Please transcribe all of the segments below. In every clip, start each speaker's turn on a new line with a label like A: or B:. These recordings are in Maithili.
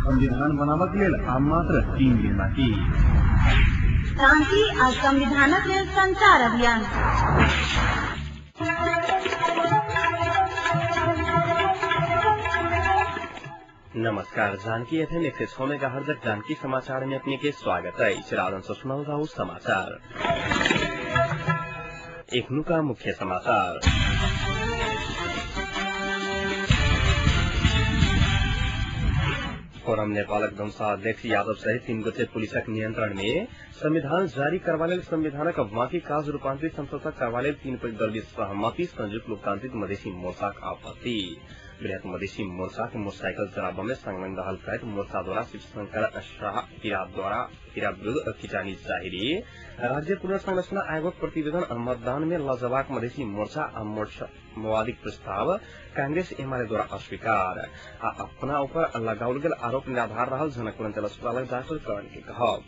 A: संविधान बनाबक लेल आब मात्र 3 दिन बाकी।
B: क्रांति आ संविधानक लेल संचार अभियान।
C: नमस्कार, जानकी एफएम 106 मेगाहर्ट्ज जानकी समाचार में अपने के स्वागत है। राजन से सुनाओ जाऊ समाचार। एखनुका मुख्य समाचार। फोरम नेपालक धनुषा अध्यक्ष यादव सहित 3 गोटे पुलिसक नियंत्रण में संविधान जारी करवा लेल संविधानक बाकी काज रूपांतरित संसद करवा लेल 3 पैघ दल बीच सहमति। संयुक्त लोकतांत्रिक मधेसी मोर्चाक आपत्ति। बृहत मधेसी मोर्चाक मोटरसाइकिल जराब में संलग्न रहल कहैत मोर्चा द्वारा शिवशंकर शाह हीरा विरूद्ध खिचानी जाहिरी। राज्य पुनर्संरचना आयोगक प्रतिवेदन मतदान में लजबाक मधेसी मोर्चा आ माओवादीक प्रस्ताव कांग्रेस एमाले द्वारा अस्वीकार। आ अपना ऊपर लगाओल गेल आरोप निराधार रहल जनकपुर अंचल अस्पतालक डाक्टर करण के कहब।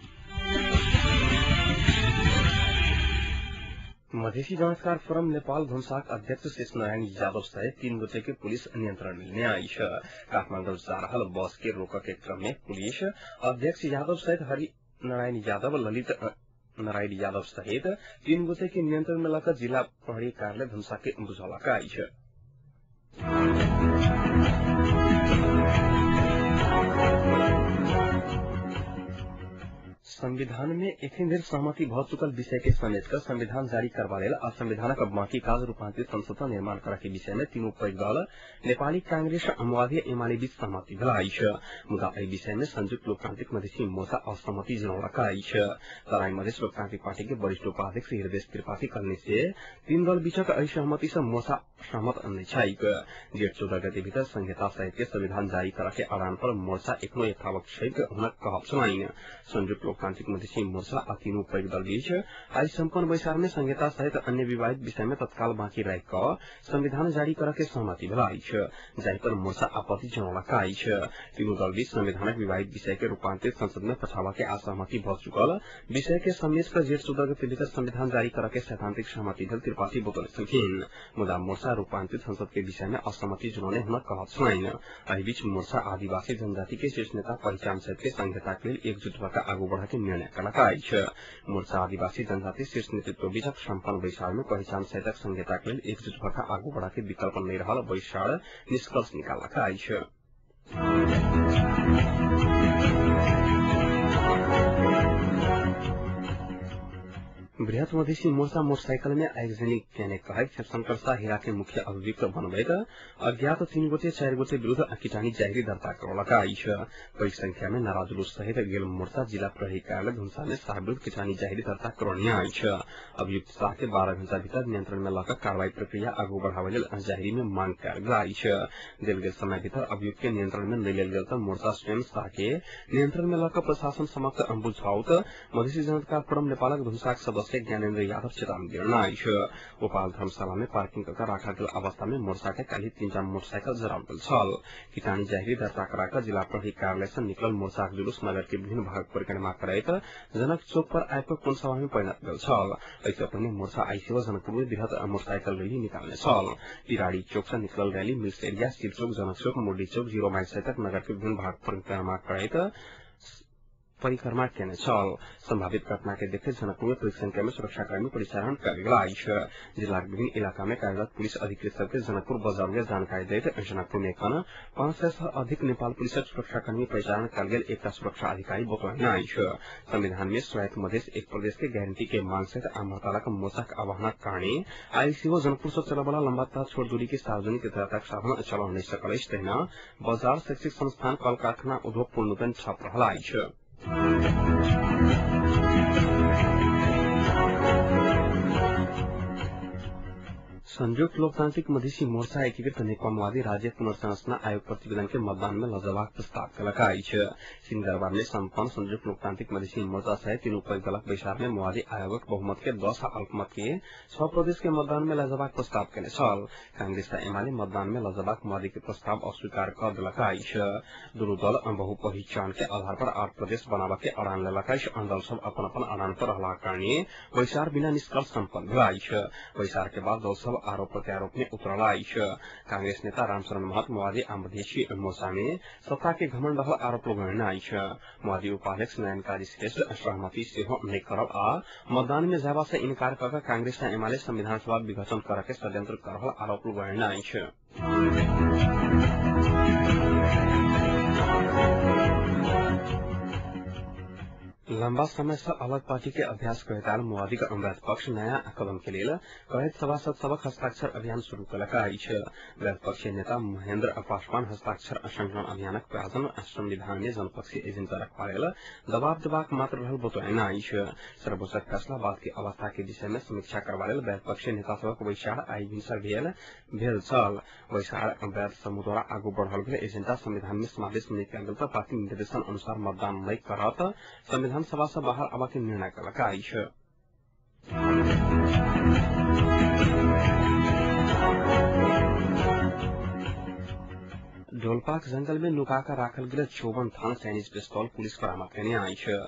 C: मधेसी जाँचकार फोरम नेपाल धनुषाक अध्यक्ष शेषनारायण यादव सहित 3 गोटे के पुलिस नियंत्रण में अछि। काठमाडौँ जा रहल बस के रोकक के क्रम में पुलिस अध्यक्ष यादव सहित हरि नारायण यादव, ललित नारायण यादव सहित 3 गोटे के नियंत्रण में लऽ जिला प्रहरी कार्यालय धनुषा के बुझौलक अछि। संविधान में एखन धरि सहमति भऽ चुकल विषय के समेट कऽ संविधान जारी करबा लेल आ संविधानक बाकी काज रूपांतरित संसद निर्माण करऽ के विषय में तीनू पैघ दल नेपाली कांग्रेस, माओवादी, एमाले बीच सहमति भेल अछि। मुदा एहि विषय में संयुक्त लोकतांत्रिक मधेसी मोर्चा असहमति जनौलक अछि। तराई मधेस लोकतांत्रिक पार्टी के वरिष्ठ उपाध्यक्ष हृदय त्रिपाठी कहने से 3 दल बीचक एहि सहमति से मोर्चा सहमत नहि छैक। जेठ 14 गते भीतर संहिता सहित के संविधान जारी करऽ के अड़ान पर मोर्चा एखनो यथावत छैक हुनक कहब छलनि। संयुक्त लोकतांत्रिक मधेसी मोर्चा आ तीनू पैघ दल बीच आइ सम्पन्न बैसार में संहिता सहित अन्य विवादित विषय में तत्काल बाँकी राखि कऽ संविधान जारी करऽ के सहमति भेल अछि, जाहि पर मोर्चा आपत्ति जनौलक अछि। तीनू दल बीच संविधानक विवादित विषय के रूपांतरित संसद में पठाबऽ के असहमति भऽ चुकल विषय के समेट कऽ जेठ 14 गते भीतर संविधान जारी करऽ के सैद्धांतिक सहमति भेल त्रिपाठी बतौने छलखिन। मुदा मोर्चा रूपांतरित संसद के विषय में असहमति जनौने हुनक कहब छलनि। एहि बीच मोर्चा आदिवासी जनजाति के शीर्ष नेता पहिचान सहित के संहिता के लेल एकजुट भऽ कऽ आगू बढ़ऽ के निर्णय कयलक अछि। मोर्चा आदिवासी जनजाति शीर्ष नेतृत्व बीचक सम्पन्न बैसार में पहिचान सहितक संहिता के लेल एकजुट भऽ कऽ आगू बढ़ऽ के विकल्प नहि रहल बैसार निष्कर्ष निकाललक अछि। बृहत मधेसी मोर्चा मोटरसाइकिल में आगजनी केने कहैत शिवशंकर शाह हीरा के मुख्य अभियुक्त बनबैत अज्ञात 3 गोटे 4 गोटे विरूद्ध किटानी जाहिरी दर्ता करौलक अछि। पैघ संख्या में नारा जुलूस सहित गेल मोर्चा जिला प्रहरी कार्यालय धनुषा में शाह विरूद्ध किटानी जाहिरी दर्ता करौने अछि। अभियुक्त शाह के 12 घंटा भीतर नियंत्रण में लऽ कऽ कार्रवाई प्रक्रिया आगू बढ़ाबय लेल जाहिरी में मांग कयल गेल अछि। देल गेल समय भीतर अभियुक्त के नियंत्रण में नहि लेल गेल तऽ मोर्चा स्वयं शाह के नियंत्रण में लऽ कऽ प्रशासन समक्ष बुझाओत। मधेसी जनता फोरम नेपालक धनुषाक सदस्य ज्ञानेन्द्र यादव चेतावनी देने अछि। गोपाल धर्मशाला में पार्किंग कऽ राखल गेल अवस्था में मोर्चा के काल्हि 3टा मोटरसाइकिल जराओल गेल छल। किटानी जाहिरी दर्ता करा कऽ जिला प्रहरी कार्यालय से निकलल मोर्चाक जुलूस नगर के विभिन्न भाग परिक्रमा करैत जनक चौक पर आबि कऽ कोनसभा में परिणत भेल छल। एहिसँ पहिने मोर्चा आइ सेहो जनकपुर में बृहत मोटरसाइकिल रैली निकालने छल। तिराड़ी चौक से निकलल रैली मिल्स एरिया, शिव चौक, जनक चौक, मुरली चौक, जीरो माइल सहितक नगर के विभिन्न भाग परिक्रमा करैत परिक्रमा केने छल। संभावित घटना के देखैत जनकपुर में पैघ संख्या में सुरक्षाकर्मी परिचालन कयल गेल अछि। जिलाक विभिन्न इलाका में कार्यरत पुलिस अधिकृत सबके जनकपुर बजाओल गेल जानकारी दैत जनकपुर में एखन 500 से अधिक नेपाल पुलिसक सुरक्षाकर्मी परिचालन कयल गेल एकटा सुरक्षा अधिकारी बतौने अछि। संविधान में स्वायत्त मधेस एक प्रदेश के गारंटी के मांग सहित आम हड़तालक मोर्चाक आह्वानक कारणे आइ सेहो जनकपुर सँ चलयवला लम्बा तथा छोट दूरी के सार्वजनिक यातायातक साधन चल नहि सकल अछि। तहिना बाजार, शैक्षिक संस्थान, कल कारखाना, उद्योग पूर्णरूपेण ठप रहल अछि। संयुक्त लोकतांत्रिक मधेसी मोर्चा एकीकृत नेकपा माओवादी राज्य पुनर्संरचना आयोग प्रतिवेदन के मतदान में लजबाक प्रस्ताव केलक अछि। सिंहदरबार में सम्पन्न संयुक्त लोकतांत्रिक मधेसी मोर्चा सहित तीनू पैघ दलक बैसार में माओवादी आयोगक बहुमत के 10 आ अल्पमत के 6 प्रदेश के मतदान में लजबाक प्रस्ताव केने छल। कांग्रेस आ एमाले मतदान में लजबाक माओवादी के प्रस्ताव अस्वीकार क देलक अछि। दुनू दल बहुपहिचान के आधार पर 8 प्रदेश बनाबऽ के अड़ान लेलक अछि। अन्य दल सब अपन अपन अड़ान पर रहलाक कारणे बैसार बिना निष्कर्ष सम्पन्न भेल अछि। बैसार के बाद दल सब आरोप प्रत्यारोप में उतरल अछि। कांग्रेस नेता रामशरण महत माओवादी आ मधेसी मोर्चा में सत्ता के घमंड रहल आरोप लगौने अछि। माओवादी उपाध्यक्ष नयन काजी श्रेष्ठ सहमति सेहो नहि करब आ मतदान में जाबा से इनकार क के कांग्रेस आ एमाले संविधान सभा विघटन करऽ के षड्यंत्र कर रहल आरोप लगौने अछि। लम्बा समय से अलग पार्टी के अभ्यास करैत आयल माओवादी के वैध पक्ष नयाँ कदम के लेल कहैत सभासद सबक हस्ताक्षर अभियान शुरू केलक अछि। वैध पक्ष नेता महेन्द्र पासवान हस्ताक्षर संकलन अभियानक प्रायोजन संविधान में जनपक्षीय एजेंडा रखबा लेल दबाव देबाक मात्र रहल बतौने अछि। सर्वोच्चक फैसला बाद के अवस्था के विषय में समीक्षा करबा लेल वैध पक्षीय नेता सबक बैसार आइ भिनसर भेल छल। बैसार वैध समूह द्वारा आगू बढ़ल गेल एजेंडा संविधान में समावेश नहि कयल गेल तऽ पार्टी निर्देशन अनुसार मतदान नहि करत संविधान सभा से बाहर आबऽ के निर्णय केलक अछि। डोल्पाक जंगल में नुका कर राखल गेल 54 थान चाइनीज पिस्तौल पुलिस बरामद केने अछि।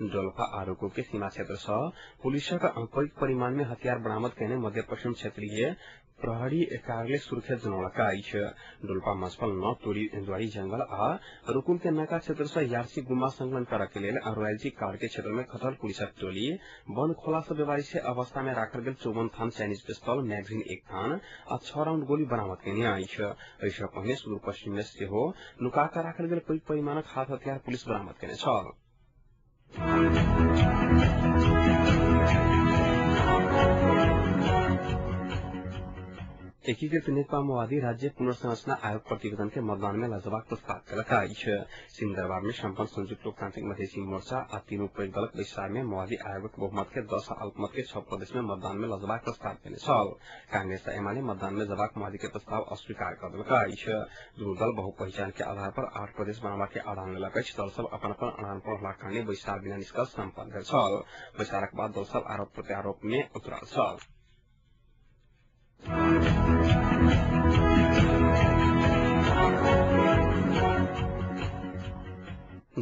C: डोल्पा आरोको के सीमा क्षेत्र सँ पुलिसक पैघ परिमाण में हथियार बरामद केने मध्य पश्चिम क्षेत्रीय प्रहरी कार्यालय सुर्खेत जनौलक अछि। डोल्पा मजपल 9 तोरीद्वारी जंगल आ रुकुम के नाका क्षेत्र से यार्सी गुम्बा संकलन करऽ के लेल रॉयल्टी कार्ड के क्षेत्र में खटल पुलिसक टोली वन खोला से बेवारिस अवस्था में राखल गेल 54 थान चाइनीज पिस्तौल, मैगजीन 1 थान आ 6 राउंड गोली बरामद केने अछि। एहि पहिने सुदूर पश्चिम में सेहो नुका कऽ राखल गेल पैघ परिमाणक हाथ हथियार पुलिस बरामद केने छल। एकीकृत नेकपा माओवादी राज्य पुनर्संरचना आयोग प्रतिवेदन के मतदान में लजबाक प्रस्ताव केलक अछि। सिंहदरबार में सम्पन्न संयुक्त लोकतांत्रिक मधेसी मोर्चा आ तीनू पैघ दलक बैसार में माओवादी आयोगक बहुमत के 10 आ अल्पमत के 6 प्रदेश में मतदान में लजबाक प्रस्ताव केने छल। कांग्रेस आ एमाले मतदान में जबाक माओवादी के प्रस्ताव अस्वीकार क देलक अछि। दुनू दल बहुपहिचान के आधार पर 8 प्रदेश बनाबा के अड़ान लेलक अछि। दल सब अपन अपन अड़ान पर रहलाक कारणे बैसार बिना निष्कर्ष सम्पन्न भेल छल। बैसारक बाद दल सब आरोप प्रत्यारोप में उतरल छल।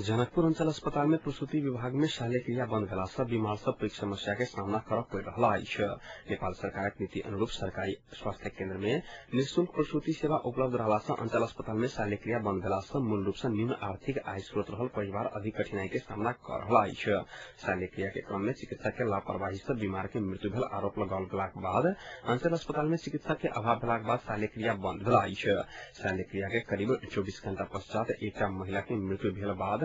C: जनकपुर अंचल अस्पताल में प्रसूति विभाग में शल्यक्रिया बंद भेला सँ बीमार सब पैघ समस्या के सामना करऽ पड़ि रहल अछि। नेपाल सरकारक नीति अनुरूप सरकारी स्वास्थ्य केन्द्र में निःशुल्क प्रसूति सेवा उपलब्ध रहला सँ अंचल अस्पताल में शल्यक्रिया बंद भेला सँ मूल रूप सँ निम्न आर्थिक आय स्रोत रहल परिवार अधिक कठिनाई के सामना कर रहल अछि। शल्यक्रिया के क्रम में चिकित्सक के लापरवाही सँ बीमार के मृत्यु भेल आरोप लगाओल गेलाक बाद अंचल अस्पताल में चिकित्सक के अभाव भेलाक बाद शल्यक्रिया बंद भेल अछि। शल्यक्रिया के करीब 24 घंटा पश्चात एकटा महिला के मृत्यु भेल बाद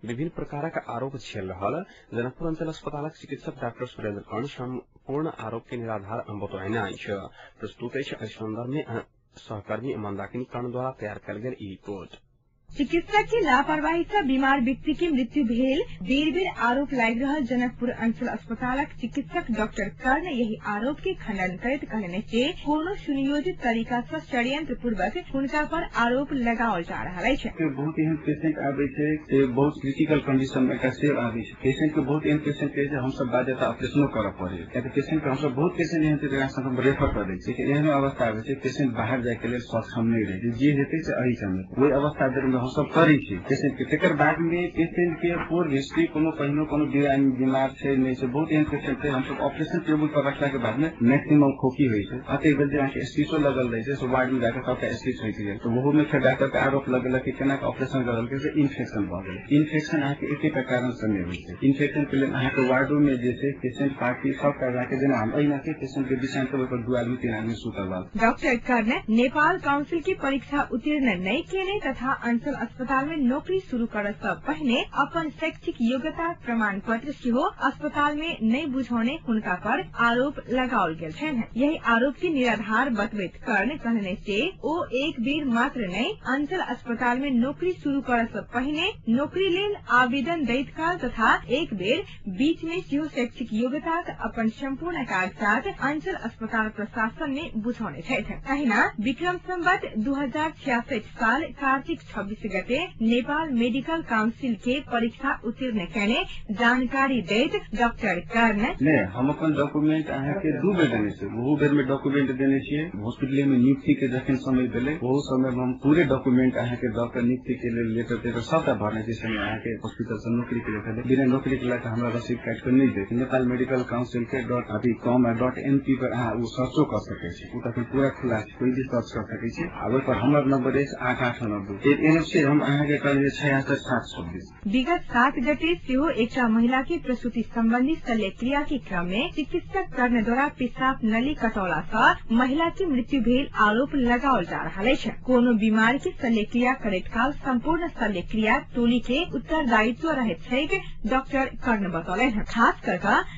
C: विभिन्न प्रकारक आरोप झेल रहल जनकपुर अंचल अस्पतालक चिकित्सक डाक्टर सुरेन्द्र कर्ण सम्पूर्ण आरोप के निराधार बतौने अछि। प्रस्तुत अछि एहि संदर्भ में सहकर्मी मंदाकिनी कर्ण द्वारा तैयार कयल गेल ई रिपोर्ट।
D: चिकित्सक की लापरवाही से बीमार व्यक्ति के मृत्यु भेल बेर बेर आरोप लागि रहल जनकपुर अंचल अस्पतालक चिकित्सक डॉक्टर कर्ण यही आरोप के खंडन करैत कहलनि जे कोनो सुनियोजित तरीका से षड्यंत्र पूर्वक हुनका पर आरोप लगाओल जा रहल अछि।
A: बहुत एहन पेशेंट आबै छै से बहुत क्रिटिकल कंडीशन में एकटा सेव आबै छै। पेशेंट के बहुत एहन पेशेंट के जे हमसब बाध्यता ऑपरेशनो करऽ पड़े, कियाकि पेशेंट के हमसब बहुत पेशेंट एहन छै जकरा हम रेफर कर दै छियै। एहनो अवस्था आबै छै पेशेंट बाहर जाय के लेल सक्षम नहि रहै छै, जे हेतै से एहिठाम ओहि अवस्था धरि हमसब करै छी पेशेंट के। तकर बाद में पेशेंट के पूर्व हिस्ट्री कोनो पहिनो कोनो बीमार छै नहि छै, बहुत एहन पेशेंट छै हमसब ऑपरेशन टेबुल पर रखला के बाद में मैक्सिमम खोखी होइ छै। अतेक बेर जे अहाँके स्टिचो लगल रहै छै से वार्ड में जाके सबटा स्टिच होइत गेल, तऽ ओहू में फेर डॉक्टर के आरोप लगेलक कि केना के ऑपरेशन करलकै से इन्फेक्शन भऽ गेल। इन्फेक्शन अहाँके एकेटा कारण से नहि होइ छै। इन्फेक्शन के लेल अहाँके वार्डो में जे छै पेशेंट पार्टी सबटा जाके जेना हम एहिना के पेशेंट के बिछान पर ओहि पर 2 आदमी 3 आदमी सुतल रहल।
D: डॉक्टर कर्ण नेपाल काउंसिल की परीक्षा उत्तीर्ण नहि केने तथा अंचल अंचल अस्पताल में नौकरी शुरू करऽ सँ पहिने अपन शैक्षिक योग्यता प्रमाण पत्र सेहो अस्पताल में नहि बुझौने हुनका पर आरोप लगाओल गेल छनि। यही आरोप के निराधार बतबैत कर्ण कहने से ओ एक बेर मात्र नहि अंचल अस्पताल में नौकरी शुरू करऽ सँ पहिने नौकरी लेल आवेदन दैत काल तथा एक बेर बीच में सेहो शैक्षिक योग्यताक अपन सम्पूर्ण कागजात अंचल अस्पताल प्रशासन में बुझौने छथि। तहिना विक्रम संवत 2066 साल कार्तिक 26 गते नेपाल मेडिकल काउंसिल के परीक्षा उत्तीर्ण केने जानकारी दैत डॉक्टर कर्ण
A: ने हम अपन डॉक्यूमेंट अहाँ के 2 बेर देने छियै, ओहू बेर में डॉक्यूमेंट देने छियै। हॉस्पिटल में नियुक्ति के जखन समय भेलै ओहू समय में हम पूरे डॉक्यूमेंट अहाँ के डॉक्टर नियुक्ति के लेल लेटर तेटर सबटा भरने छी। समय अहाँ के हॉस्पिटल से नौकरी के लेल बिना नौकरी के लए हमरा रसीद काटि के नहि देत। नेपाल मेडिकल काउंसिल के डॉट अथी कॉम आ डॉट एनपी पर अहाँ ओ सर्चो कऽ सकै छी, ओ तखन पूरा खुला छै, कोई भी सर्च कऽ सकै छी। आ ओहि पर हमर नंबर अछि 8892 एनएफसी हम अहाँ के कहलियै 66 726।
D: विगत 7 गते सेहो एकटा महिला के प्रसूति संबंधी शल्यक्रिया के क्रम में चिकित्सक कर्ण द्वारा पेशाब नली कटौला सँ महिला के मृत्यु भेल आरोप लगाओल जा रहल अछि। कोनो बीमार के शल्यक्रिया करैत काल सम्पूर्ण शल्यक्रिया टोली के उत्तरदायित्व रहैत छैक, डॉक्टर कर्ण बतौलनि। खास कर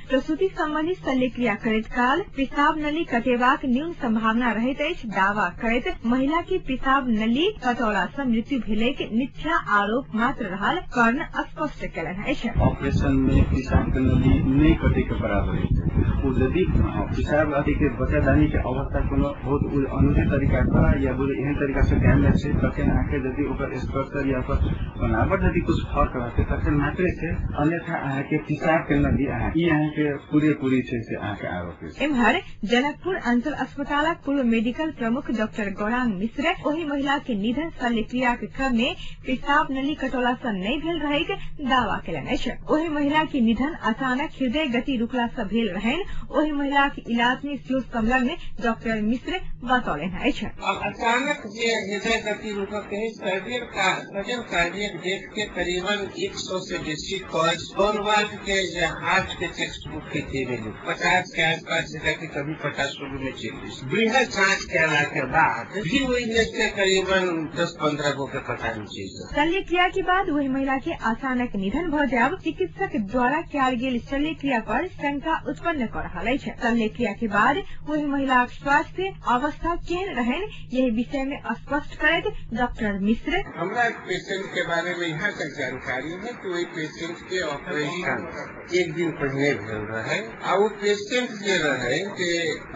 D: प्रसूति संबंधी शल्यक्रिया करैत काल पेशाब नली कटेबाक न्यून संभावना रहैत अछि दावा करैत महिला के पेशाब नली कटौला सँ मृत्यु भेलैक मिथ्या आरोप मात्र रहल कर्ण स्पष्ट केलनि अछि।
A: ऑपरेशन में पेशाब के नली नहि कटे के बराबर अछि। ओ यदि पेशाब अथी के बच्चादानी के अवस्था कोनो बहुत अनूठे तरीका से या एहन तरीका से डैमेज छै तखन अहाँके यदि ओकर स्ट्रक्चर या ओकर बनावट यदि कुछ फर्क रहतै तखन मात्रे छै, अन्यथा अहाँके पेशाब के नली ई अहाँके पूरे पूरी छै से अहाँके आरोप अछि।
D: एम्हर जनकपुर अंचल अस्पतालक पूर्व मेडिकल प्रमुख डॉक्टर गौरांग मिश्र ओहि महिला के निधन शल्यक्रिया के क्रम में पेशाब नली कटौला सँ नहि भेल रहैक दावा केलनि अछि। ओहि महिला के निधन अचानक हृदय गति रुकला सँ भेल रहनि। ओहि महिला के इलाज में सेहो संलग्न डॉक्टर मिश्र बतौलनि अछि।
E: अचानक जे हृदय गति रुकक के सर्जन कार्डियक डेथ के करीबन 100 से बेसी कॉज गौरवाल के जे हार्ट के टेक्स्ट बुक के टेबल 50 के आसपास के कभी 50 में चेंजेस बृहद जांच केला के बाद भी वही में से करीबन 10-15 गो के पता नहीं चीज।
D: शल्यक्रिया के बाद वही महिला के अचानक निधन भ जायब चिकित्सक द्वारा कयल गेल शल्यक्रिया पर शंका उत्पन्न कर रहल अछि। शल्यक्रिया के बाद वही महिलाक स्वास्थ्य अवस्था केहन रहनि यही विषय में स्पष्ट करैत डॉक्टर मिश्र
E: हमरा पेशेंट के बारे में यहाँ तक जानकारी है कि वही पेशेंट के ऑपरेशन एक दिन पहले भेल रहे आ वो पेशेंट जे रहे के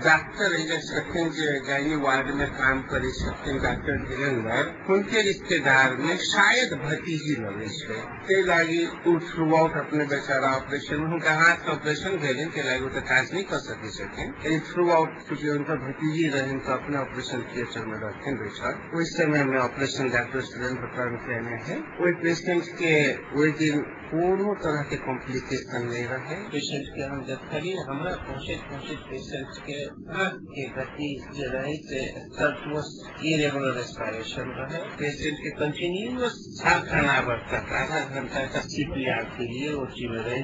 E: डॉक्टर छथिन जे गायनी वार्ड में काम करे छथिन डॉक्टर धीरेन्द्र उनके रिश्तेदार में शायद भतीजी लगे छै, ताहि लागी ओ थ्रू आउट अपने बेचारा ऑपरेशन हुनका हाथ के ऑपरेशन भेलनि ताहि लागी ओ तऽ काज नहि कऽ सकै छथिन, लेकिन थ्रू आउट चूँकि हुनकर भतीजी रहनि तऽ अपने ऑपरेशन थिएटर में रहथिन बैठल। ओहि समय में ऑपरेशन डॉक्टर सुरेंद्र कर्ण केने है। ओहि पेशेंट के ओहि दिन कोनो तरह के कॉम्प्लिकेशन नहीं रहे। पेशेंट के हम देखलिए हमरा पहुँचैत पहुँचैत पेशेंट के आँख के गति जे रहे से इरेगुलर रेस्पिरेशन रहे। पेशेंट के कंटिन्यूअस हाफ एन आवर तक आधा घंटा तक सीपीआर के लिए ओटी में रहे,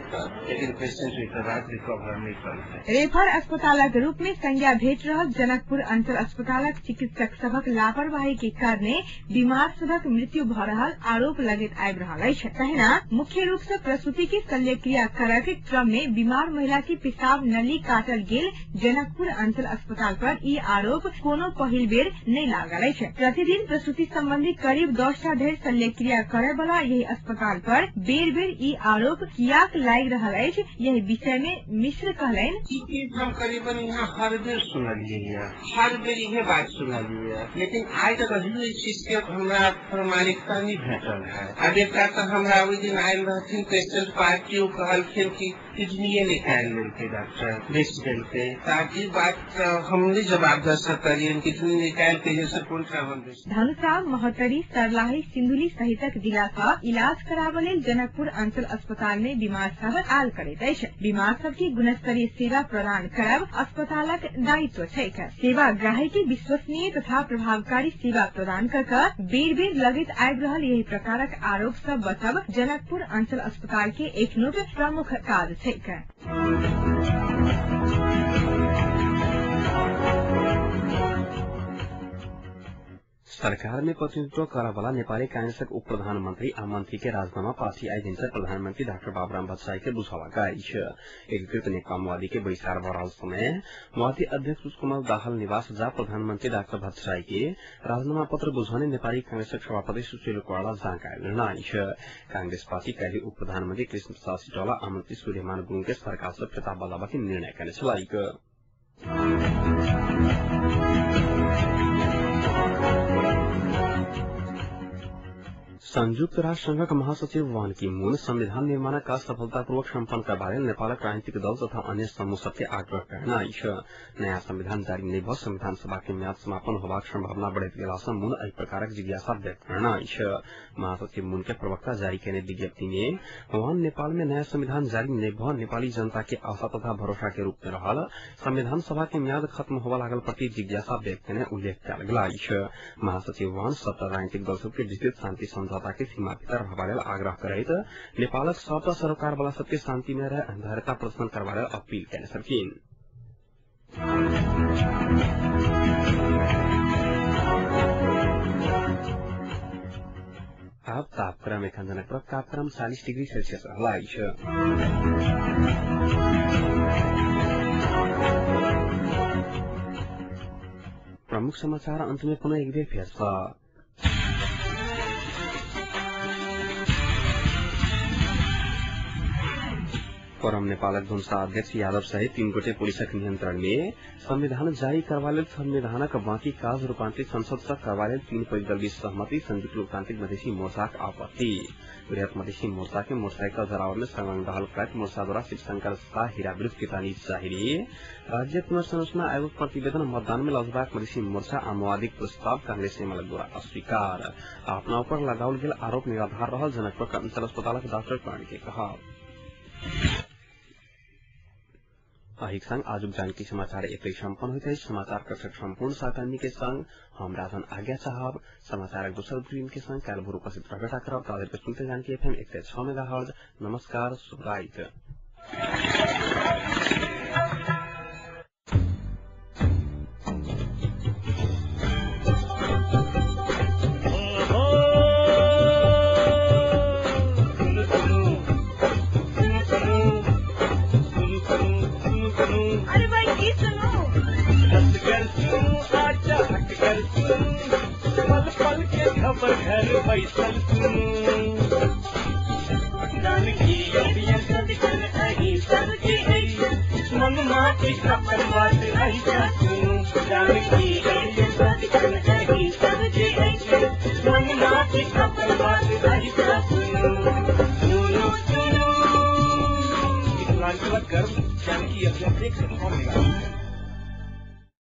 E: लेकिन पेशेंट के बाद रिकवर नहीं करते।
D: रेफर अस्पतालक रूप में संज्ञा भेट रहल जनकपुर अंचल अस्पतालक चिकित्सक सभक लापरवाही के कारणे बीमार सभक मृत्यु भ रहल आरोप लगैत आबि रहल अछि। तहिना मुख्य रूप से प्रसूति के शल्यक्रिया करक क्रम में बीमार महिला के पेशाब नली काटल गेल जनकपुर अंचल अस्पताल पर ई आरोप कोनो पहिल बेर नहि लागल अछि। प्रतिदिन प्रसूति संबंधी करीब 10टा धरि शल्यक्रिया करे वाला यही अस्पताल पर बेर बेर ई आरोप कियाक लागि रहल अछि यही विषय में मिश्र कहलनि
E: ई चीज हम करीबन यहाँ हर बेर सुनलिए, हर बेर इहे बात सुनलिए, लेकिन आइ तक अभियो ई चीज के हमरा प्रामाणिकता नहीं भेटल है। अब एकटा तऽ हमरा ओहि दिन आयल रहथिन पेशेंट पार्टी, ओ कहलखिन कि किडनीए निकालि लेलकै डॉक्टर, बेच देलकै। ताकि बात हम नहीं जवाब दे सकलियै किडनी निकालि के जे कोन ठाम बेच।
D: धनुषा, महोत्तरी, सर्लाही, सिन्धुली सहितक जिला सँ इलाज कराबऽ लेल जनकपुर अंचल अस्पताल में बीमार सब आयल करैत अछि। बीमार सब के गुणस्तरीय सेवा प्रदान करब अस्पतालक दायित्व छैक। सेवाग्राही के विश्वसनीय तथा प्रभावकारी सेवा प्रदान कर बेर बेर लगैत आबि रहल यही प्रकारक आरोप सब बचब जनकपुर अंचल अस्पताल के एखनुक प्रमुख काज छैक।
C: सरकार में प्रतिनिधित्व करवाला नेपाली कांग्रेसक उप प्रधानमंत्री आ मंत्री के राजीनामा पार्टी आइ दिन से प्रधानमंत्री डाक्टर बाबुराम भट्टराई के बुझावक अछि। एकीकृत नेकपा माओवादी के बैसार भ रहल समय माओवादी अध्यक्ष पुष्पकमल दाहाल निवास जा प्रधानमंत्री डाक्टर भट्टराई के राजीनामा पत्र बुझाउने नेपाली कांग्रेसक सभापति सुशील कोइराला जानकारी अछि। कांग्रेस पार्टी काल्हि उप प्रधानमंत्री कृष्ण प्रसाद सिटौला आ मंत्री सूर्यमान गुरूङ के सरकार से फिर्ता बदलावा के निर्णय कयने छलैक। संयुक्त राष्ट्र संघक महासचिव वान की मून संविधान निर्माणक काज सफलतापूर्वक सम्पन्न करबा लेल नेपालक राजनीतिक दल तथा अन्य समूह सबके आग्रह करना अछि। नयाँ संविधान जारी नहि भ संविधान सभा के म्याद समापन होबाक संभावना बढ़ैत गेला सँ मून एहि प्रकारक जिज्ञासा व्यक्त करना अछि। महासचिव मून के प्रवक्ता जारी केने विज्ञप्ति में वान नेपाल में नयाँ संविधान जारी नहि भ नेपाली जनता के आशा तथा भरोसा के रूप में रहल संविधान सभा के म्याद खत्म होबा लागल प्रति जिज्ञासा व्यक्त केने उल्लेख कयल गेल अछि। महासचिव वान सबटा राजनीतिक दल सबके विस्तृत शान्ति सम्झौता के सीमा भीतर रहबा लेल आग्रह करैत नेपालक सबटा सरोकार वाला सबके शान्तिमय रह धैर्यता प्रदर्शन करबा लेल अपील केने छलखिन। आब तापक्रम एखन जनकपुरक तापक्रम 40 डिग्री सेल्सियस रहल अछि। प्रमुख समाचार अंत में पुनः एक बेर फेर सँ। परम नेपालक धुम्सा अध्यक्ष यादव सहित 3 गोटे पुलिसक नियंत्रण में संविधान जारी करवा लेल संविधानक बाकी काज रूपांतरित संसद सँ करवा लेल 3 पैघ दल बीच सहमति। संयुक्त लोकतांत्रिक मधेसी मोर्चाक आपत्ति। वृहत मधेसी मोर्चा के मोटरसाइकिल जरावर में संलग्न रहल कहैत मोर्चा द्वारा शिवशंकर शाह हीरा विरूद्ध चेतावनी जाहिर। राज्य पुनर्संरचना आयोग प्रतिवेदन मतदान में लजबाक मधेसी मोर्चा आ माओवादीक प्रस्ताव कांग्रेस एमाले द्वारा अस्वीकार। अपना ऊपर लगाओल गेल आरोप निराधार रहल जनकपुर अंचल अस्पतालक डॉक्टर कर्ण के कहब। अहिक संग आजुक जानकी समाचार एतै सम्पन्न होइत अछि। समाचार कक्षक सम्पूर्ण सहकर्मी के संग हम राजन आज्ञा चाहब। समाचारक दोसर बुलेटिन के संग काल्हि भोर उपस्थित रहबे करब। ताधरि सुनते जानकी एफएम 106 मेगाहर्ज। नमस्कार, शुभ राति।
F: खबर घर बैसल सुनू जानकी मन माटी अपन बात ऐसा सुनू जानकी मन माटी अपन बात ऐसा सुनू सुनू सुनू। मिथिलांचलक गर्व जानकी एफएम 106 मेगाहर्ज।